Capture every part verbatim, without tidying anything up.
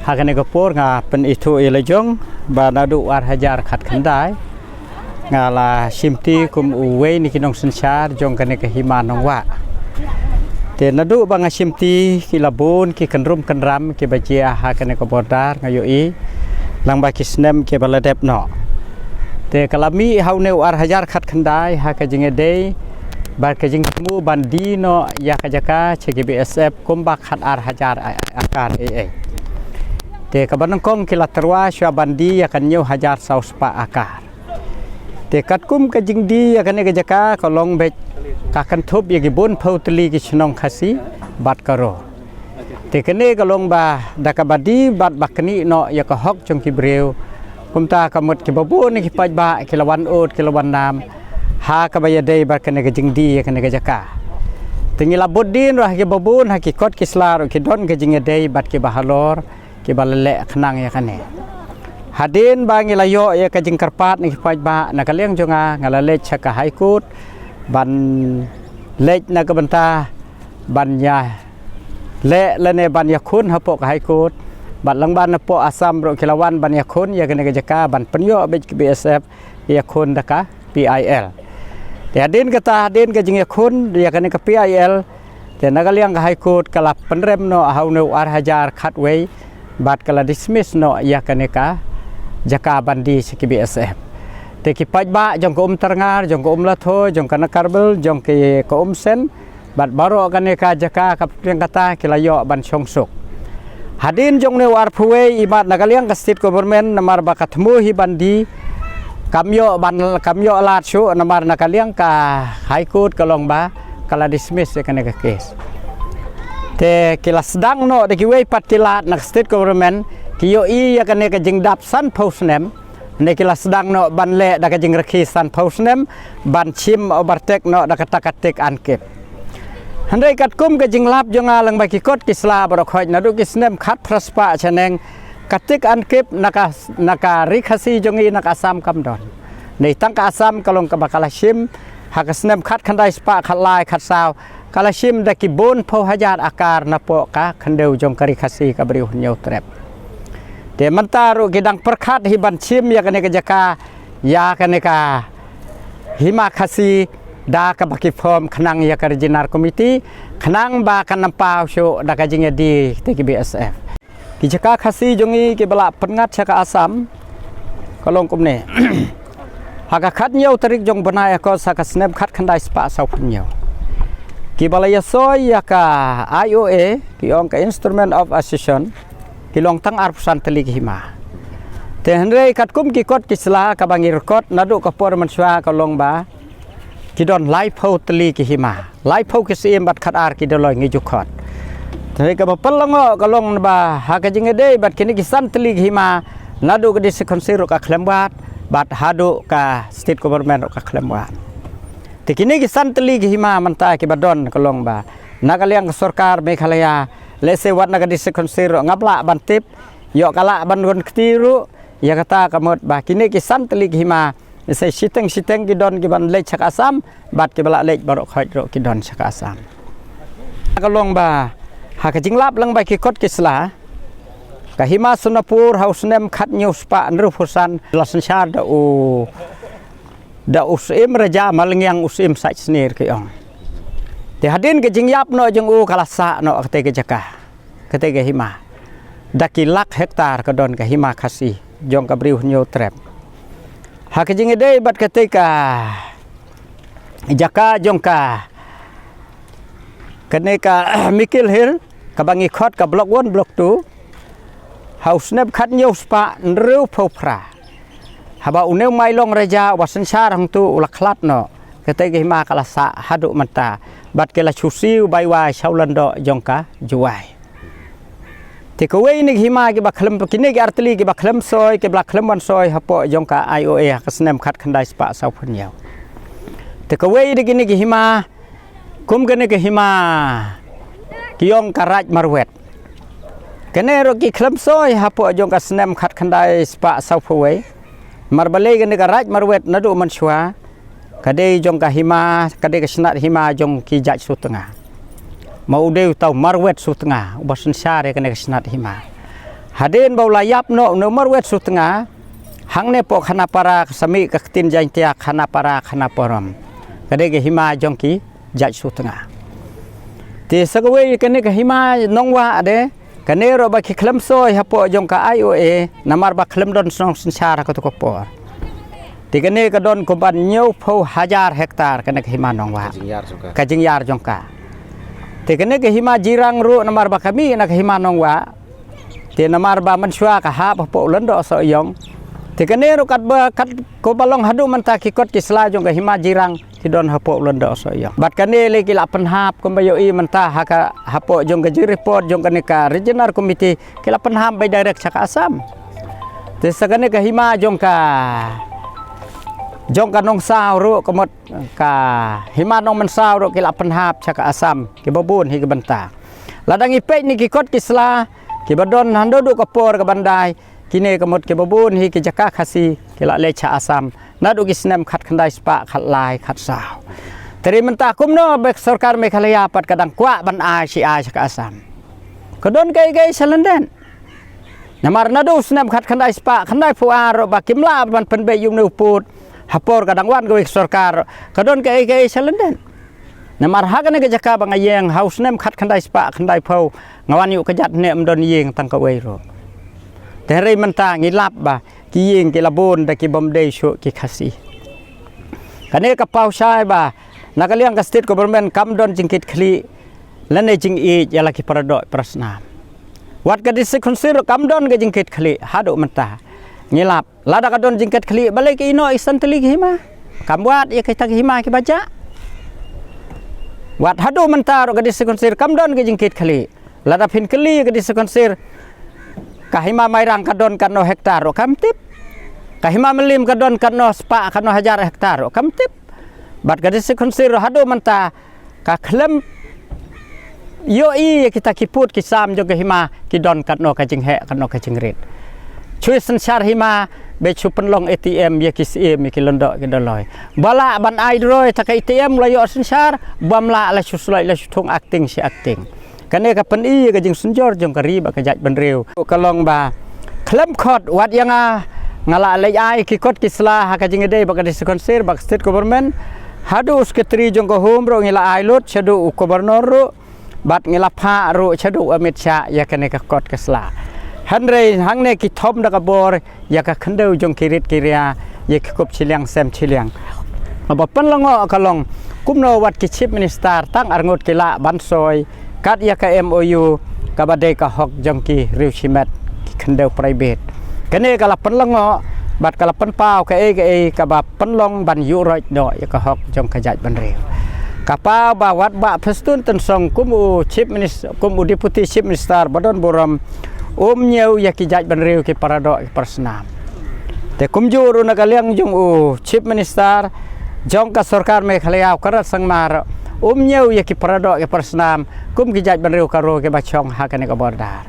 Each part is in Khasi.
Ha kane ka por nga pynithuh ïa la jong ba naduh ar hajar khatkhyndai nga la shimti kum uwei na ki nongsynshar jong kane ka hima Nongwah. Te naduh ba nga shimti ki la bun ki kynrum kynram kiba jia ha kane ka border nga ïohi lang ba ki snem kiba la dep noh. Te ka la mih ha une u ar hajar khatkhyndai ha ka jingïadei bad ka jingthmu ban die noh ïa ka jaka sha ki B S F kumba khat ar hajar a-, akar ei ei. Te kaba nyngkong ki la tyrwa shuwa ban die ïa ka hynñiew hajar saw spah akar. Te katkum ka jingdie ïa kane ka jaka ka long beit ka kynthup ïa ki bun phew tylli ki shnong Khasi bad ka Ro. Te kane ka long ba da kaba die bad ba knieh noh ïa ka hok jong ki briew. Kumta ka mut kiba bun na ki paidbah ki la wan ud ki la wan nam ha kaba ïadei bad kane ka jingdie ïa kane ka jaka. Te ngi la bud dien ruh ha kiba bun ha ki kot ki sla ruh ki don ka jingïadei bad kiba halor kiba la leh khnang ïa kane. Hadien ba ngi la ïoh ïa ka jingkyrpad na ki paidbah na ka liang jong nga nga la leit sha ka High Court ban leit na ka bynta ban ïa leh lane ban ïakhun hapoh ka High Court. Bad lang ban hapoh Assam ruh ki la wan ban ïakhun ïa kane ka jaka ban pynïoh beit ki B S F ïakhun da ka P I L. Te hadien kata hadien ka jingïakhun ïa kane ka P I L te na ka liang ka High Court ka la pynrem noh ha une u ar hajar khatwei bad ka la dismiss noh ïa kane ka jaka ban die sha ki B S F. Te ki paidbah jong ka Umtyrngar jong ka Umlatho jong ka Nakarbel jong ki ka Umsen bad baroh kane ka jaka ka pyrthei kata ki la ïoh ban shong suk. Hadien jong une u arphew wei imat na ka liang ka state government namar ba ka thmu hi ban die kam ïoh ban kam ïoh lad shuh namar na ka liang ka High Court ka long ba ka la dismiss ïa kane ka case. Te ki la sdang noh da kiwei pat ki lad na ka state government ki ïohi ïa kane ka jingdap sanphew snem. Ne ki la sdang noh ban leh da ka jingrakhe sanphew snem ban shim overtake noh da kata ka Take and Keep. Hynrei katkum ka jinglap jong nga lang ba ki kot ki sla baroh khoit naduh ki snem khatphra spah shaneng ka Take and Keep na ka, na ka Ri Khasi jong ngi na ka Assam kam don. Nei tang ka Assam ka long kaba ka la shim ha ka snem khatkhyndai spah khatlai khatsaw ka la shim da ki bun phew hajar akar napoh ka khyndew jong ka Ri Khasi ka Bri u Hynñiewtrep. Te mynta ruh ki dang pyrkhat hi ban shim ïa kane ka jaka ïa kane ka Hima Khasi da kaba ki form khnang ïa ka Regional Committee khnang ba kan ym paw shuh da ka jingïadie te ki B S F. Ki jaka Khasi jong ngi kiba la pynngat sha ka Assam ka long kumne. Ha ka khathynñiew tarik jong u bnai August ha ka snem khatkhyndai spah sawphew hynñiew kiba la ïasoi ïa ka I O A ki ong ka Instrument of Accession ki long tang arphew san tylli ki hima. Te hynrei katkum ki kot ki sla kaba ngi record naduh ka por mynshuwa ka long ba ki don laiphew tylli ki hima, laiphew ki syiem bad khatar ki doloi ngi ju khot. Te kaba pynlyngngoh ka long ba ha ka jingïadei bad kine ki san tylli ki hima naduh ka District Council ruh ka khlem wad bad haduh ka State Government ruh ka khlem wad. Te kine ki san tylli ki hima mynta kiba don ka long ba na ka liang ka sorkar Meghalaya lehse wat na ka District Council ruh ngam lah ban tip ïoh ka lah ban gon kti ruh ïa kata ka mut ba kine ki san tylli ki hima Sa shiteng shiteng ki don ki ban leit sha ka Assam bad ki ba la leit baroh khoit ruh ki don sha ka Assam. Ka long ba ha ka jinglap lang ba ki kot ki sla ka Hima Sonapur ha u snem khat hynñiew spah hynriewphew san la synshar da u da u Syiem Raja Malngiang u Syiem Saitsnir ki ong. Te hadien ka jingïap noh jong u ka la sah noh kata ka jaka. Kata ka hima da ki lak hektar ka don ka hima Khasi jong ka briew Hynñiewtrep. Ha ka jingïadei bad kata ka jaka jong ka kane ka Mikil Hill kaba ngi khot ka Block One, Block Two. Ha u snem khat hynñiew spah hynriewphew phra haba une u Mailong Raja uba synshar hangtu u la khlad noh, kata ka hima ka la sah haduh mynta bad ki la shu siew bai wai sha u lyngdoh jong ka Jowai. Te kawei na ki hima kiba khlem, kine ki artylli kiba khlem soi, kiba la khlem wan soi hapoh jong ka I O A ha ka snem khat khyndai spah sawphew hynñiew. Te kawei na kine ki hima kum kane ka hima ki ong ka Raid Marwet. Kane ruh ki khlem soi hapoh jong ka snem khat khyndai spah sawphew wei. Mar balei kane ka Raid Marwet naduh mynshuwa ka dei jong ka hima, ka dei ka shnat hima jong ki jait Sutnga. Ma u dei uta u Marwet Sutnga uba synshar ïa kane ka shnat hima. Hadien ba u la ïap noh u Nongmawet Sutnga, hangne hapoh Khanapara, ka sa mih ka ktien Jaiñtia Khanapara, Khanaporom. Ka dei ka hima jong ki jait Sutnga. Te sa kawei kane ka hima Nongwah de, kane ruh ba ki khlem soi hapoh jong ka I O A, namar ba khlem don shnong synshar ha kato ka por. Te kane ka don kumban hynñiewphew hajar hektar kane ka hima Nongwah. Ka jingïar jong ka. Ka jingïar jong ka. Te kane ka hima Jirang ruh namar ba ka mih na ka hima Nongwah. Te namar ba mynshuwa ka hap hapoh u Lyngdoh Sohiong. Te kane ruh katba kat kumba long haduh mynta ki kot ki sla jong ka hima Jirang ki don hapoh u Lyngdoh Sohiong. Bad kane lei ki la pynhap kumba ïohi mynta ha ka hapoh jong ka jingreport jong kane ka Regional Committee ki la pynhap beit direct sha ka Assam. Te sa kane ka hima jong ka, jong ka Nongsaw ruh ka mut ka hima Nongmynsaw ruh ki la pynhap sha ka Assam kiba bun hi ki bynta. Lada ngi peit na ki kot ki sla kiba don naduh ka por ka ban dei, kine ka mut kiba bun hi ki jaka Khasi ki la leit sha Assam naduh ki snem khatkhyndai spah khatlai khatsaw. Te hynrei mynta kumno ba ka sorkar Meghalaya pat ka dang kwah ban ai shi ai sha ka Assam? Ka don kaei kaei sha lyndet. Namar naduh u snem khatkhyndai spah khyndaiphew ar ruh ba kim lah ban pynbeit ïa une u pud ha por ka dang wan kawei ka sorkar, ka don kaei kaei sha lyndet. Namar ha kane ka jaka ba nga ïeng ha u snem khatkhyndai spah khyndaiphew nga wan ïuh ka jat ne em don ïing tang kawei ruh. Te hynrei mynta ngi lap ba ki ïing ki la bun da ki bym dei shuh ki Khasi. Kane ka paw shai ba na ka liang ka state government kam don jingkitkhlieh lane jingïeit ïa la ki paradoh parasnam. Wat ka District Council ruh kam don ka jingkitkhlieh haduh mynta. Ngi lap lada ka don jingkitkhlieh balei ka ïehnoh ïa san tylli ki hima? Kam wad ïa kita ki hima kiba jah. Wat haduh mynta ruh ka District Council kam don ka jingkitkhlieh. Lada phin kylli ka District Council, ka hima Mairang ka don katno hektar ruh kam tip. Ka hima Mylliem ka don katno spah katno hajar hektar ruh kam tip. Bad ka District Council ruh haduh mynta ka khlem ïohi ïa kita ki pud ki sam jong ka hima ki don katno ka jingheh katno ka jingrit. Shu synshar hima beit shu pynlong A T M ïa ki syiem ïa ki lyngdoh ki dolloi. Ba lah ban ai droi ta ka A T M la ïoh synshar, bym lah la shu sloi la shu thung acting shi acting. Kane ka pyni ïa ka jingsynjor jong ka ri bad ka jaitbynriew. Ka long ba khlem khot wat ïa nga, nga la leit ai ki kot ki sla ha ka jingïadei bad ka District Council bad ka State Government. Haduh u Secretary jong ka Home ruh ngi la ai lut, shaduh u Governor ruh bad ngi la phah ruh shaduh u Amit Shah ïa kane ka kot ka sla. Hynrei hangne ki thom da ka bor ïa ka khyndew jong ki rit ki ria, ïa ki kup shiliang sem shiliang. Haba pynlyngngoh ka long kumno wat ki Chief Minister tang arngut ki lah ban soi kat ïa ka M O U kaba dei ka hok jong ki riew shimet ki khyndew private. Kane ka la pynlyngngoh bad ka la pynpaw kaei kaei kaba pynlong ban ïuh roit noh ïa ka hok jong ka jaitbynriew. Ka paw ba wat Bah Prestone Tynsong kum u Chief Minister, kum u Deputy Chief Minister ba don burom, um ñiew ïa ki jaitbynriew ki paradoh ki parasnam. Te kumjuh ruh na ka liang jong u Chief Minister jong ka sorkar Meghalaya u Conrad Sangma ruh um ñiew ïa ki paradoh ki parasnam kum ki jaitbynriew Garo kiba shong ha kane ka border.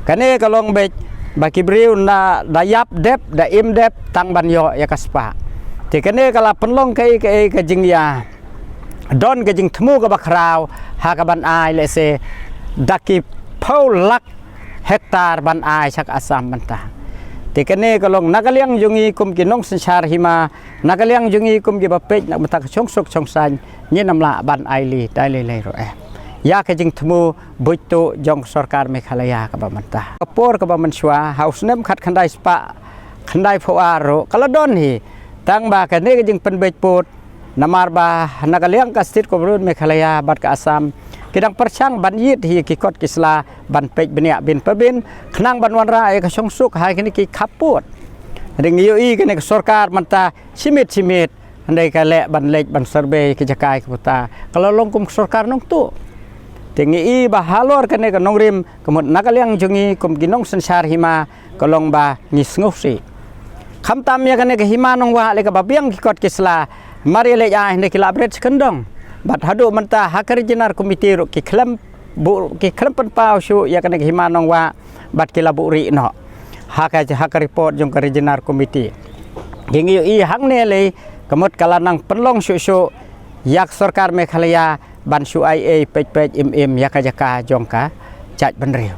Kane ka long beit ba ki briew na da ïap dep da im dep tang ban ïoh ïa ka spah. Te kane ka la pynlong kaei kaei ka jingïa don ka jingthmu kaba khraw ha ka ban ai lehse da ki phew lak hektar ban ai sha ka Assam mynta. Te kane ka long na ka liang jong ngi kum ki nongsynshar hima, na ka liang jong ngi kum kiba peit na ka bynta ka shongsuk shongsaiñ, ngin ym lah ban ai lei dei lei lei ruh eh ïa ka jingthmu buit tuh jong ka sorkar Meghalaya kaba mynta. Ka por kaba mynshuwa ha u snem khatkhyndai spah khyndaiphew ar ruh ka la don hi, tang ba kane ka jingpynbeit pud namar ba na ka liang ka State Government Meghalaya bad ka Assam ki dang pyrshang ban ïit hi ki kot ki sla ban peit bniah bynpabyn khnang ban wanrah ïa ka shongsuk ha kine ki khappud. Hynrei ngi ïohi kane ka sorkar mynta shi miet shi miet hynrei ka leh ban leit ban survey ki jaka ki puta ka la long kum ka sorkar nongtuh. Te ngi i ba halor kane ka nongrim ka mut na ka liang jong ngi kum ki nongsynshar hima ka long ba ngi sngewsih. Khamtam ïa kane ka hima Nongwah lei kaba biang ki kot ki sla, mar ïa leit ai hynrei ki la bret sha kyndong. Bad haduh mynta ha ka Regional Committee ruh ki khlem buh, ki khlem pynpaw shuh ïa kane ka hima Nongwah bad ki la buhrieh noh ha ka, ha ka report jong ka Regional Committee. Ki ngi ïohi hangne lei ka mut ka la nang pynlong shuh shuh ïa ka sorkar Meghalaya ban shu ai ei peit peit im im ïa ka jaka jong ka jaitbynriew.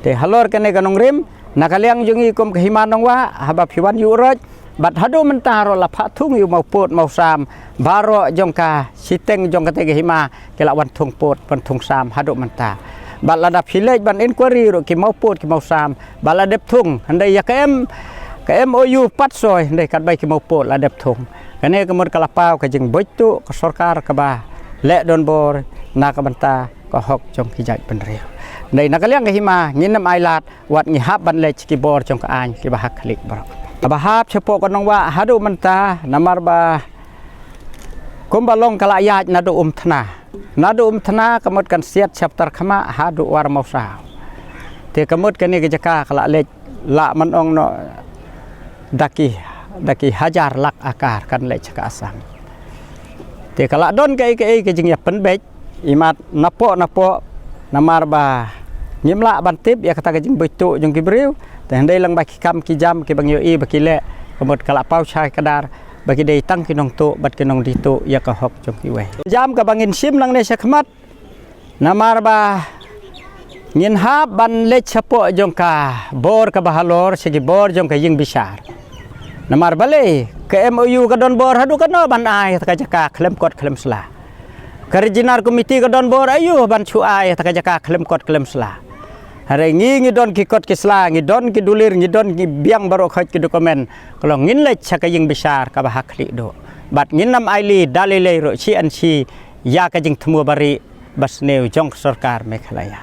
Te halor kane ka nongrim Na ka liang jong ngi kum ka hima Nongwah, haba phi wan ïuh roi, bad haduh mynta ruh la phah thung ïa u mawpud mawsam, baroh jong ka shiteng jong kata ka hima ki la wan thung pud, wan thung sam haduh mynta. Bad lada phi leit ban inquiry ruh ki mawpud ki mawsam ba la dep thung, hynrei ïa ka M, ka M O U pat soi, hynrei katba ki mawpud la dep thung. Kane ka mut ka la paw ka jingbuit tuh ka sorkar kaba leh donbor na ka bynta ka hok jong ki jaitbynriew. Hynrei na ka liang ka hima ngin ym ailad, wat ngi hap ban leit ki bor jong ka aiñ kiba ha khlieh baroh. Haba hap shapoh ka Nongwah haduh mynta, namar ba kumba long ka la ïaid naduh Umthna. Naduh Umthna ka mut kan siat sha Ptarkhmah haduh War Mawsaw. Te ka mut kane ka jaka ka la leit, lah ban ong noh da ki, da ki hajar lak akar kan leit sha ka Assam. Te ka la don kaei kaei ka jingïapynbeit, imat napoh napoh, namar ba ngim lah ban tip ïa kata ka jingbuit tuh jong ki briew. Te hynrei lyngba ki kam ki jam kiba ngi ïohi ba ki leh, ka mut ka la paw shai kdar ba ki dei tang ki nongtuh bad ki nongdie tuh ïa ka hok jong kiwei. Jam kaba ngin shim nangne shakhmat, namar ba ngin hap ban leit shapoh jong ka bor kaba halor, sha ki bor jong ka ïing bishar. Namar balei, ka M O U ka donbor haduh katno ban ai ïa kata ka jaka khlem kot khlem sla? Ka Regional Committee ka donbor aïu ban shu ai ïa kata ka jaka khlem kot khlem sla? Hynrei ngi, ngi don ki kot ki sla, ngi don ki dulir, ngi don ki biang baroh khoit ki document. Ka long ngin leit sha ka ïing bishar kaba ha khlieh duh. Bad ngin ym ailad da lei lei ruh, shi an shi ïa ka jingthmu bari ba sniew jong ka sorkar Meghalaya.